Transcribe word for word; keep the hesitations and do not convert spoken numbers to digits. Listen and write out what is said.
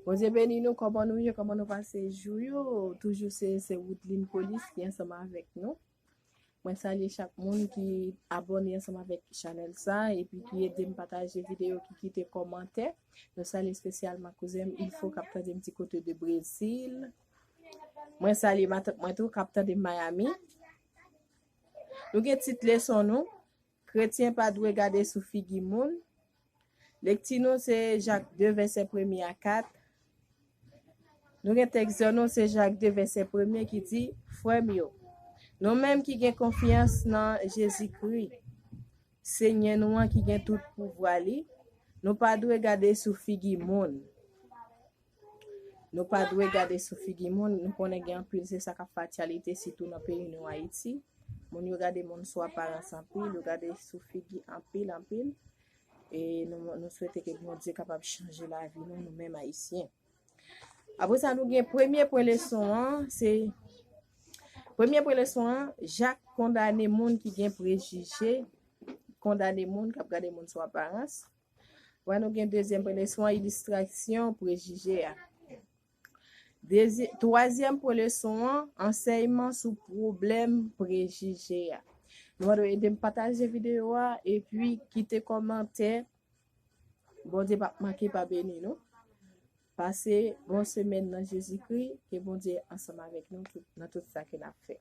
Bondye beni nou, kòman nou ye, kòman nou pase jou yo? Toujou se, se Woodline Polis ki ansanm avèk nou. Mwen salye chak moun ki abòne ansanm avèk chanèl sa, epi ki ede m pataje videyo, ki kite kòmantè. Nou salye espesyalman kouzen m Ilfo k ap tande m di kote de Brezil. Mwen salye matant mwen tou k ap tande m Miami. Nou gen tit leson nou, Kretyen pa dwe gade sou figi moun. Lekti nou se Jak de, vèsè premye a kat. Nou gen tèks nou se Jak de, vèsè premye ki di, Frè m yo, nou menm ki gen konfyans nan Jezikri, Senyè nou an ki gen tout pouvwa li, nou pa dwe gade sou figi moun. Nou pa dwe gade sou figi moun. Nou konnen gen anpil, se sa k ap fè atyalite, sitou nan peyi nou, Ayiti. Moun yo gade moun sou aparans anpil, yo gade sou figi anpil, anpil. E nou, nou swete ke Bondye kapab chanje lavi nou, nou menm Ayisyen. Apre sa, nou gen premye pwen leson an, se, premye pwen leson an, Jak kondane moun ki gen prejije, kondane moun k ap gade moun sou aparans. Apre nou gen dezyèm pwen leson an, ilistrasyon prejije a. Dezi-, twazyèm pwen leson an, ansèyman sou pwoblèm prejije a. Nou mande w ede m pataje videyo a, epi kite kòmantè. Bondye p ap manke pa beni nou. Pase bon semèn nan Jezikri, ke Bondye ansanm avèk nou tout, nan tout sa ke n ap fè.